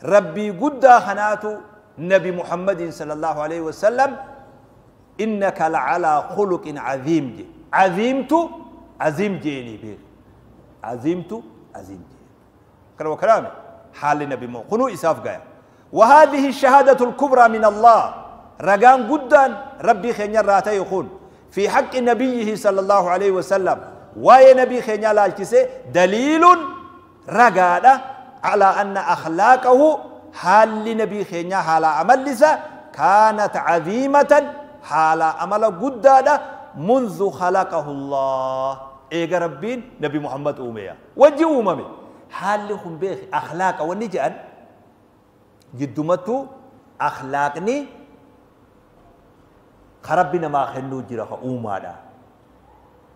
Rabbii guddaa kanaatu Nabi Muhammadiin sallallahu alaihi wasallam innaka lacalaa khuluqin caziim je. Caziimtu aziim jeenii beek, aziimtu aziim jeen. Kana wakalaame haalli Nabi kunuu isaaf gaya. وهذه الشهادة الكبرى من الله، رقان قدان ربي خينيا راتي يكون في حق نبيه صلى الله عليه وسلم، واي نبي خينيا لالكسي دليل رقادة على أن أخلاقه حال نبي خينيا حال عمل لسا كانت عظيمة، حال عمل قدادة منذ خلقه الله. إيجا ربين نبي محمد أمية وجه أممي حالهم بيخ أخلاق ونجأن جدمتو أخلاقني خربنا ما خنو جرا أومادا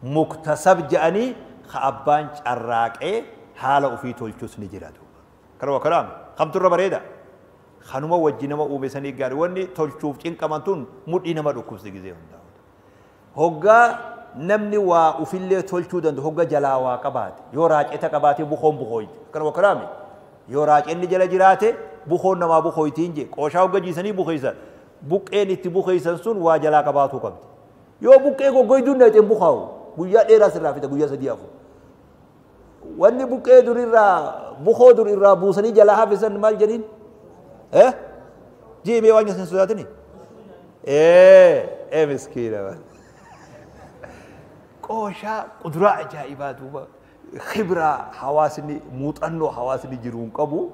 مكتسب جاني خأبان شراك إيه حالة في تولجوس نجرا دوبا كلام كلام خمت الربريدا خنوما وجينا ما أومسني قال وني تولجوف إن كمان تون مدينة ما ركوب سجزيهم داود هجا نمني وفي اللي تولجو دند هجا جلاوا كبات يوراج إتا كباتي بخون بخويت كلام كلامي يوراج إني جلا جراته بخون نما بخويتين جي قشاو جيسني بخيسان buqqeen itti bukeessan sun waa jalaa qabaatu qabdi. Yoo buqqee goggoyduun dhaqxeen bukaa'u guyyaa dheeraa sirraa fida, guyyaa 3 4. Wanni buqqee durirraa bukoo durirraa buusanii jalaa hafisan maal jedhiin? Jiimee waan hin sodaatini? Miskiina. Qooshaa quduraa ajaa'ibaa duuba khibraa hawaasni muuxannoo hawaasni jiruun qabu.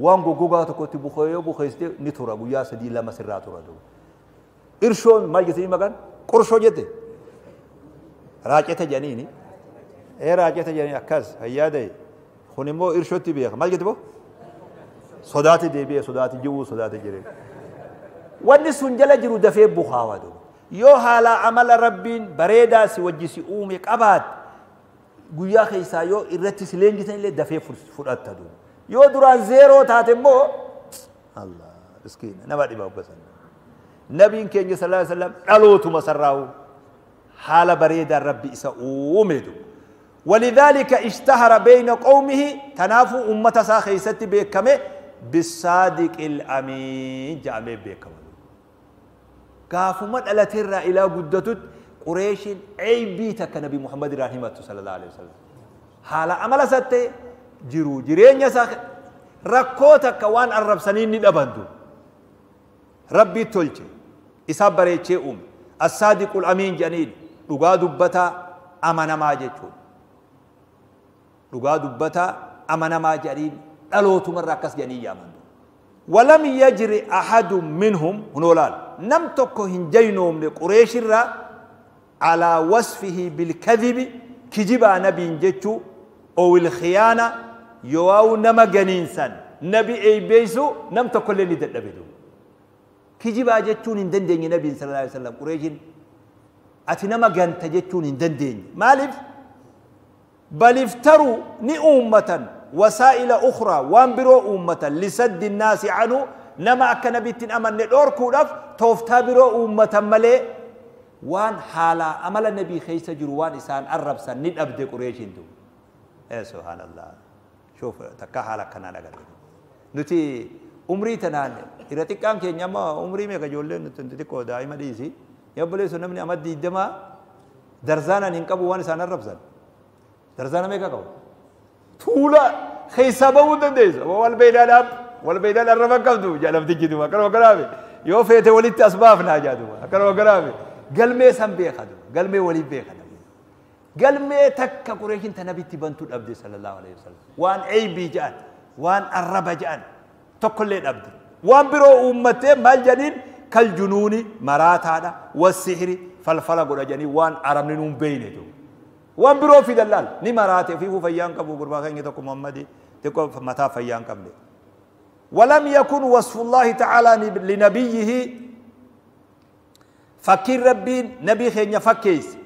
Waan goggogaa tokkotti bukoo yoo bukeessite ni tura, guyyaa 3 2 sirraa tura duuba. Irshoon maal jettanii maqaan? Qorshoo jette? Raaceta jedhaniini. Raaceta jedhanii akkas hayyaa ta'e. Kun immoo irshootti beeka. Maal jette boo? Sodaate deebi'e, sodaate jiru, sodaate jireenya. Wanni sun jala jiru dafee bukaawa duuba. Yoo haala amala rabbiin bareedaa si wajji si uume qabaatte guyyaa keessaa yoo irratti si leenjisan illee dafee fudhatta duuba. Yoo duraan zeeroo taate immoo Allah miskiina nama dhiba obbosan. Nabiin keenya sallallahu alaihi wasallam dhalootuma sarraa'u haala bareedaan rabbi isa uume duuba. ولذلك اشتهر بين قومه تنافو أمة ساخيست بكمه بالصادق الأمين جامع بكمه. كافو مدألة الرا إلى قدتت قريش عيبي تك نبي محمد رحمه صلى الله عليه وسلم. حال عمل ستة جرو جرين يساخ ركوتك وان الرب سنين ندبندو ربي تلجي إساب بريتشي أم الصادق الأمين جنين لغا دبتا أمانا ما جيتشون لغا دبتا أمانا ما جرين ألوتو مركز جنين يامندو. ولم يجري أحد منهم هنولال نم تكو هنجينهم لقريش الرا على وصفه بالكذب كجبا نبي جيتشو أو الخيانة يواو نما جنينسان نبي أي بيسو نم تكو اللي دلبدو كجبا جيتشون هندندين نبي صلى الله عليه وسلم قريش أتي نما جنت جيتشون هندندين مالف بل افتروا نئومة وسائل أخرى وانبروا أمة لسد الناس عنه نما أكنبيت أمن ندوركو دف توفتابروا أمة ملي وان حالا أمل النبي خيس جروان إسان الرب سن ند أبدي قريش دو. إيه سبحان الله. شوف تكا حالا كنا نقل نتي عمري تنان إذا تكام كي نما عمري ميكا جولين نتنتكو دائما ديسي يبلي سنمني أمد دي دما درزانا ننكبو وان إسان الرب سن درزانا ميكا كو طولا خيسابا ودنديس والبيدان أب والبيدان الرب كم جالب تجدوا كلام كلامي يو فيته وليت أسباب ناجادوا كلام كلامي قلمي سام بيخدو قلمي ولي بيخدو قلمي تك قريش انت نبي تبنتو الأبد صلى الله عليه وسلم وان عيبي جان وان الرب جان تقول الأبد وان برو أمته مال جنين كالجنون مرات هذا والسحر فالفلق رجني وان عرمنون بينه وان برو في دلال ني مراته فيه فيان كبو غربا خنگي تكو محمدي تكو متا فيان كبلي. ولم يكن وصف الله تعالى لنبيه فكر ربي نبي خنيا فكيس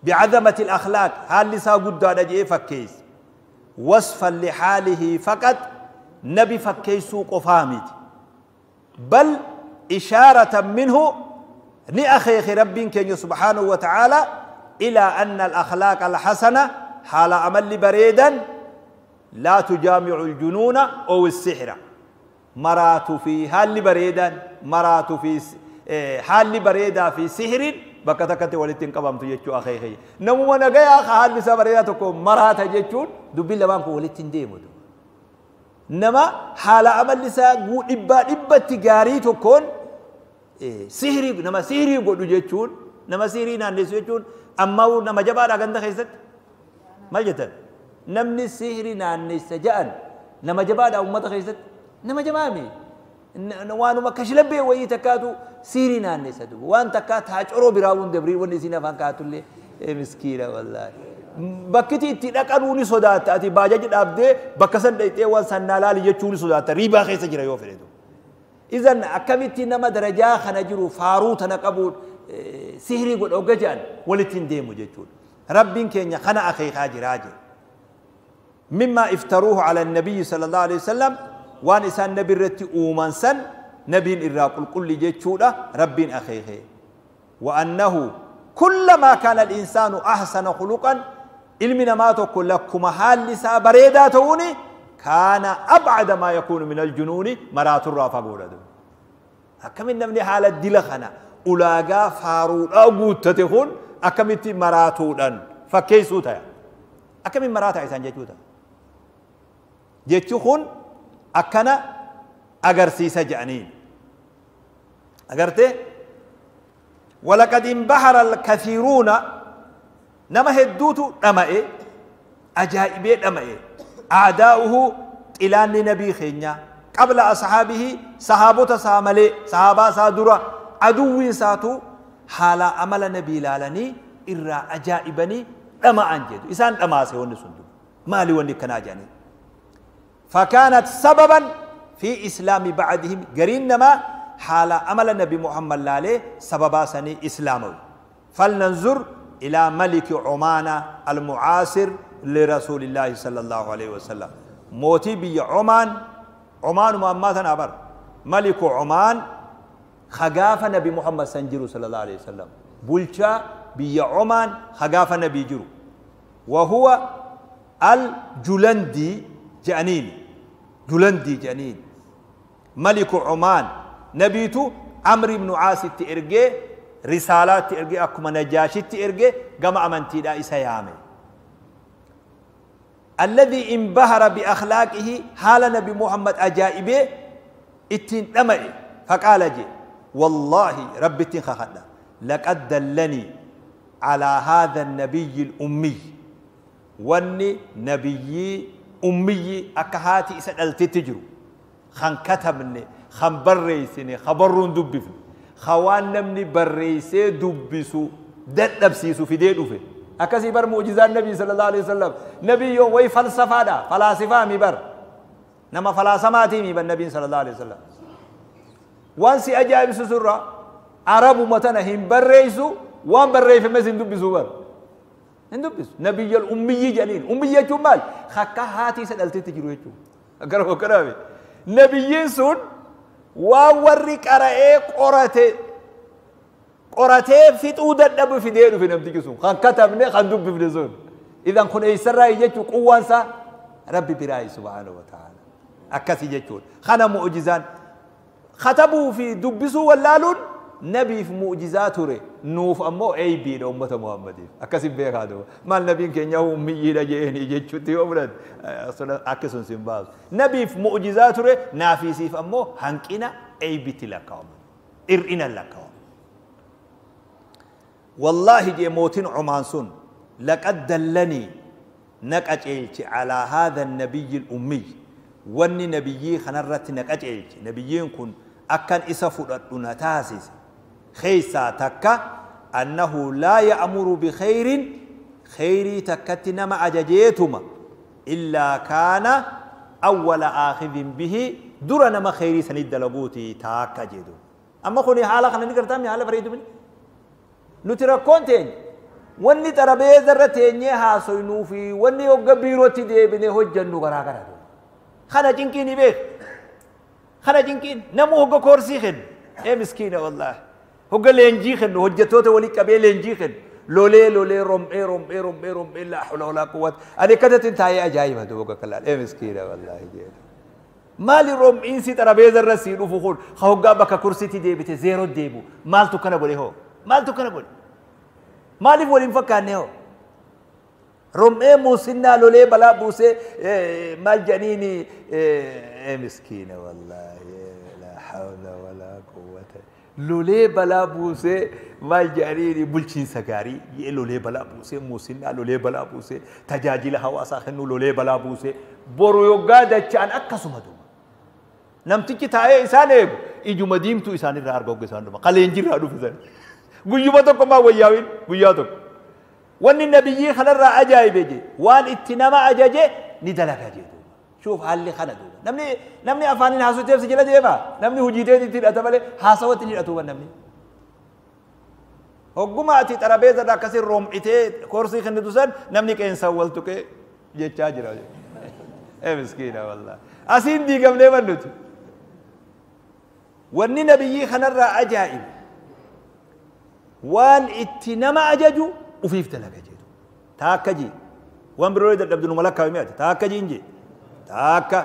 بعظمة الأخلاق حال لسا قد دجي فكيس وصفا لحاله فقط نبي فكيسو قفامت بل إشارة منه لأخيه ربي كن سبحانه وتعالى إلى أن الأخلاق الحسنة حال عمل بريدا لا تجامع الجنون أو السحر. Maraatuu fi haalli bareedaan, maraatuu fi haalli bareedaa fi sihiriin bakka takkatti walitti hin qabamtu jechuu akeekee. Namuma nagayaa haalli isaa bareedaa tokko maraata jechuun dubbiin lamaan kun walitti hin deemu. Nama haala amalli isaa dhibbaa dhibbatti gaarii tokkoon sihirii, nama sihirii godhu jechuun, nama sihirii naannessu jechuun ammaa nama jabaadha ganda keessatti. Maal jettan? Namni sihirii naannessa ja'an nama jabaadha uummata keessatti. Nama jabaame. Waanuma kashlabbee wayii takkaatu sihirii naannessa duuba. Waan takkaa taacoroo biraa hun dabrii wanni isiin afaan kaatullee miskiina wallaahi. Bakkiti itti dhaqanuu ni sodaatta. Ati baajaji dhaabdee bakka san dhaqxee waan sannaa laali jechuu ni sodaatta. Riibaa keessa jira yoo fedhe. Izan akkamitti nama darajaa kana jiru faaruu tana qabuun sihirii godha hogga jedhan walitti hin deemu jechuudha. Rabbiin keenya kana akeekaa jiraa jedhe. مما افتروه على النبي صلى الله عليه وسلم وان إسان نبي رتي أومان سن نبي إراق الكل جيتشودا ربين أخيه. وأنه كلما كان الإنسان أحسن خلقا علمنا ما تقول لكم حال لسا بريدا توني كان أبعد ما يكون من الجنون مرات الرافع قولدو. أكمل نبني حالة دلخنا أولاغا فارود أو تتخون أكمل مراتودان فكيسوتا أكمل مراتا إسان جيتشوتا جيتشوخون أكنا أغرسيسا جانين أغرتي. ولقد انبهر الكثيرون نما هدوتو نما إيه أجائبه نما إيه أعداؤه إلى النبي خينيا قبل أصحابه صحابة ساملي صحابة سادورا عدو ساتو حال عمل نبي لالني إرى أجائبني نما أنجد إسان نما سيوني سندو مالي وني كناجاني. فكانت سببا في إسلام بعدهم قرين نما حال عمل النبي محمد لالي سببا سني إسلامه. فلننظر إلى ملك عمان المعاصر لرسول الله صلى الله عليه وسلم. موتي بي عمان، عمان ما تنابر ملك عمان خقاف نبي محمد سنجرو صلى الله عليه وسلم بلشا بي عمان خقاف نبي جرو وهو الجلندي جانين، جلندي جانين ملك عمان. نبيتو عمرو بن عاص ترجع رسالات ترجع أكما نجاشي ترجع جمع من تلا إسيامه الذي انبهر بأخلاقه حال نبي محمد أجائبه اتن أمئ فقال جي والله ربي تنخخنا لقد دلني على هذا النبي الأمي واني نبي أمي أكهاتي إسألتي تجرو خان كتبني خان بريسني خبرون دبفني خوان نمني بريسي دبسو دبسيسو في ديدو في أكاسي بر معجزات النبي صلى الله عليه وسلم. نبي يوم وي فلسفة دا فلاسفة مي بر نما فلاسماتي مي بر النبي صلى الله عليه وسلم. وانسي أجائب سسرة عرب متنا هم بريسو وان بري في مزين دبسو بر هندبس نبي الأمي جنين أمي جمال خكا هاتي سألتي تجرو يجو أقرأ كلامي نبيين سون ووريك أرأي قرأتي قرأتي في تودد نبي في دينه في نمتك سون خان كتبني خان دب في نزون إذا كن أي سر يجتو قوانسا ربي براي سبحانه وتعالى أكاسي يجتون خان معجزان ختبوا في دبسوا ولالون نبي في معجزات ري نوف أمو أي بي أمة محمد أكاسي بيرادو ما النبي كان يهو أمي لا جيني يجتو تيومرد أصلا أكاسون سيمباز نبي في معجزات ري نافي سيف أمو هنكنا أي بي تلاقاهم إرئنا لقاهم. والله جي موتين عمان سن لقد دلني نكأجلت على هذا النبي الأمي واني نبيي خنرت نكأجلت نبيين كن أكن إسفر نتاسس خيسا تكا أنه لا يأمر بخير خير تكتنا ما أججيتما إلا كان أول آخذ به درنا ما خيري سند لغوتي تاكا جدو. أما خوني حالا خلينا نقرأ حالا فريدو مني نترى كونتين واني تربي ذرتين هاسوينو في واني يقبيروتي دي بني هجنو غرا غرا خنا جنكيني بيك خنا جنكين نمو هو كورسي خن ايه مسكينه والله هو لينجي خن هجتوته ولي قبي لينجي خن لولي لولي روم اي روم اي روم اي روم اي لا حول ولا قوه انا كدت انت هي اجايبه دوغ كلال ايه مسكينه والله جيد. Maali rom'iinsi xarabeeza irra sii dhufu kun ka hoggaa bakka kursiitti deebite zeeroo deebu maaltu kana godhe hoo? Maaltu kana godhe? Maaliif waliin fakkaanne hoo? Rom'ee muusinnaa lolee balaa buusee maal jedhaniini miskiina wallaahi laa hawla walaa quwwata lolee balaa buusee maal jedhaniini bulchiinsa gaarii lolee balaa buusee muusinnaa lolee balaa buusee tajaajila hawaasaa kennuu lolee balaa buusee boru yoggaa dacha'an akkasuma duuba. Namtichi taa'ee isaan eegu ijuma diimtuu isaanirraa arga hogga isaan dhuma qaleenjirraa dhufisan. Guyyuma tokko maa wayyaawin guyyaa tokko. Wanni nabiyyii kanarraa ajaa'ibe je waan itti nama ajaje ni dalaga jee duuba. Shuuf haalli kana duuba. Namni afaaniin haasofteef si jala deema. Namni hojiiteen itti hidhata malee haasawatti ni hidhatu namni. Hogguma ati xarabeezarra akkasii room'itee koorsii kennitu san namni qeensaan wal tuqee jechaa jira. Miskiina wallaahi. Asiin diigamnee mannuti. Wanni nabiyyii kanarraa ajaa'ibe waan itti nama ajaju ufiif dalaga jedhu. Taakka jee waan biroo dadhabdu nu malakkaa'ime ati taakka jiin jee taakka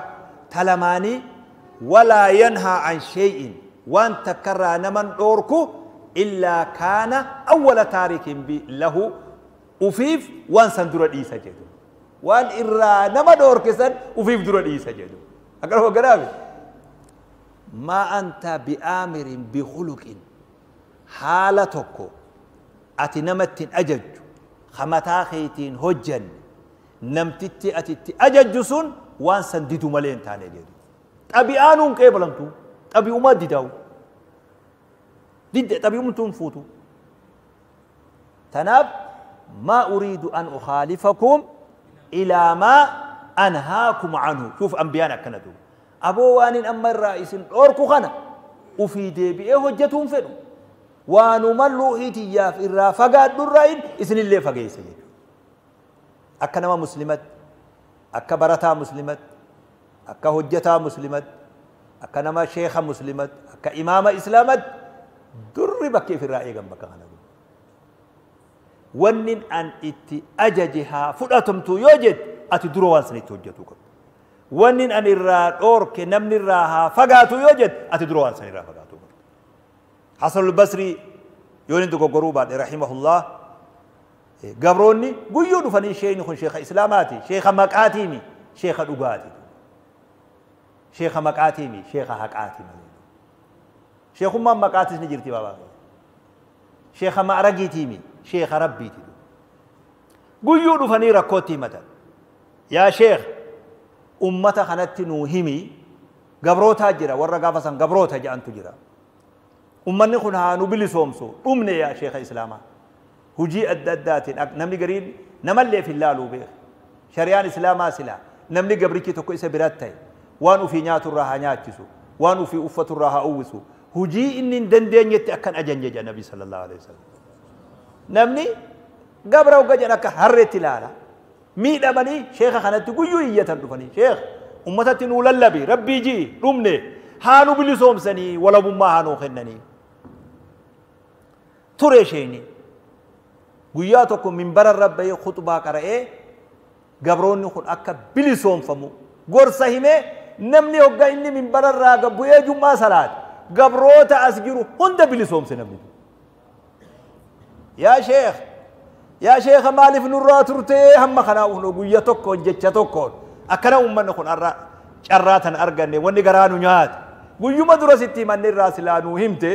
talamaanii walaa yanhaa an shay'in waan takkarraa naman dhoorku illaa kaana awwala taarikin bi lahu ufiif waan san dura dhiisa jedhu. Waan irraa nama dhoorke san ufiif dura dhiisa jedhu. Akkana hogganaafi. ما أنت بآمر بخلق حالتك أتنمت أجج خمتا خيتين هجن نمتت أتت أجج سن وان سنددو ملين تاني جدو طبيعانون كيبلنتو طبيعو ما ديداو ديد طبيعو متون فوتو تناب ما أريد أن أخالفكم إلى ما أنهاكم عنه. شوف أنبيانا كندو أبو وان أما الرئيس أوركو خنا وفي ديبي هجتهم فنو وانو ملو هيتياف إرا فقاد الرئين إسن اللي فقي سيد أكا نما مسلمت أكا برتا مسلمت أكا هجتا مسلمت أكا نما شيخ مسلمت أكا إمام إسلامت در بكي في الرأي جنبك خنا ونن أن إتي أججها فلاتمتو يوجد أتي دروان سنتو هجتو كب ونن أن الرا أورك نمن الراها فقاتو يوجد أتدروا أن سنرا فقاتو. حسن البصري يولد قروبا رحمه الله قبروني قيود فني شيء نخون شيخ إسلاماتي شيخ مقاتيمي شيخ الأقاتي شيخ مقاتيمي شيخ حقاتي شيخ ما مقاتي نجرتي بابا شيخ ما أرقيتيمي شيخ ربيتي قيود فني ركوتي متى يا شيخ ummata kanatti nuu himi gabrootaa jira warra gaafa san gabroota jedhantu jira. Ummanni kun haa nu bilisoomsu dhumne yaa sheekha islaamaa. Hujii adda addaatiin namni gariin namallee hin laaluu beeku. Shari'aan islaamaa silaa namni gabrichi tokko isa biratti ta'e waan ufii nyaaturraa haa nyaachisu waan ufii uffaturraa haa uwwisu hujii inni hin dandeenyetti akkan ajanje jedha nabi sallallahu alaihi wasallam. Namni gabra hogga jedhan akka harreetti ilaala. Miidhamanii sheekha kanatti guyyuu iyyatan dhufanii sheekh ummatatti nuu lallabi rabbii jii dhumne haa nu bilisoomsanii walabummaa haa nuu kennanii. Ture sheeni guyyaa tokko minbara irra bahee khutbaa qara'ee gabroonni kun akka bilisoomfamu gorsa himee namni hogga inni minbara irraa gabbu'ee jummaa salaate gabroota as jiru hunda bilisoomse namni. Yaa sheekh yaa sheekha maaliif nurraa turtee hamma kanaa guyya tokkoon jecha tokkoon akkana uummanni kun har'a carraa tan arganne wanni garaa nu nyaate guyyuma dura sitti himanne irraa silaa nuu himte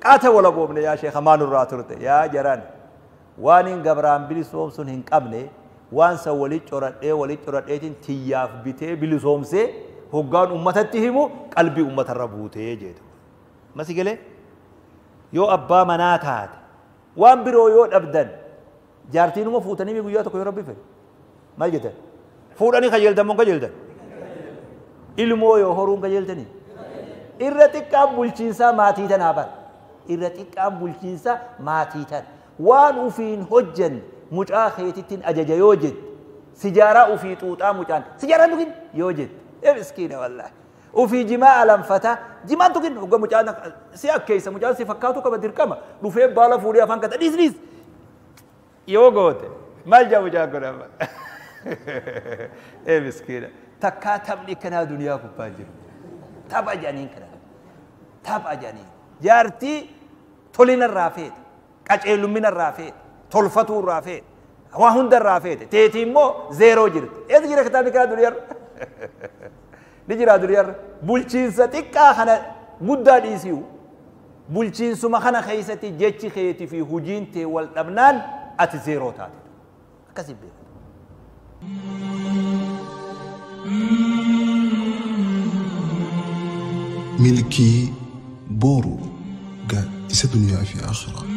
qaata wala boobne yaa sheekha maa nurraa turte yaa jaran waan hin gabraan bilisoomsuun hin qabne waan san walii coradheetiin tiyyaaf bitee bilisoomsee hoggaan uummatatti himu qalbii uummatarra buutee jeetu. Masi galee yoo abbaa manaa taate waan biroo yoo dhabdan jaartiinuma fuutanii guyyaa tokko yoo rabbi fedhe maal jettan fuudhanii kajeeltan moo kajeeltan ilmoo yoo horuun kajeeltanii irra xiqqaan bulchiinsaa maatii tanaa bara irra xiqqaan bulchiinsaa maatii tana waan ufiin hojjanne mucaa keetittiin ajaja yoo jette sijaaraa ufii xuuxaa mucaan sijaaraan tukin yoo jette miskiina wallaahi ufii jimaa alanfataa jimaan tukin hogga mucaan si akkeessa mucaan si fakkaatu qaba dirqama dhufee baala fuudhee afaan kata dhiis dhiis yoo goote maal jaa mucaan kun amma miskiina takkaa taphni kanaa duniyaa gubbaa jiru Tapha jedhaniin kana. Tapha jedhaniin. Jaartii tolina irraa feete, qaceelummina irraa feete, tolfatuu irraa feete, waa hunda irraa feete. Teetii immoo zeeroo jirti. Eessa jira kitaabni kanaa duriyaarra? Ni jira duriyaarra. Bulchiinsa xiqqaa kana guddaa dhiisiyu. Bulchiinsuma kana keessatti jechi keetii fi hujiin tee wal dhabnaan ati zeeroo taate. Akkasii beekama. Milkii boru gaaddisa duniyaa fi akhiraa.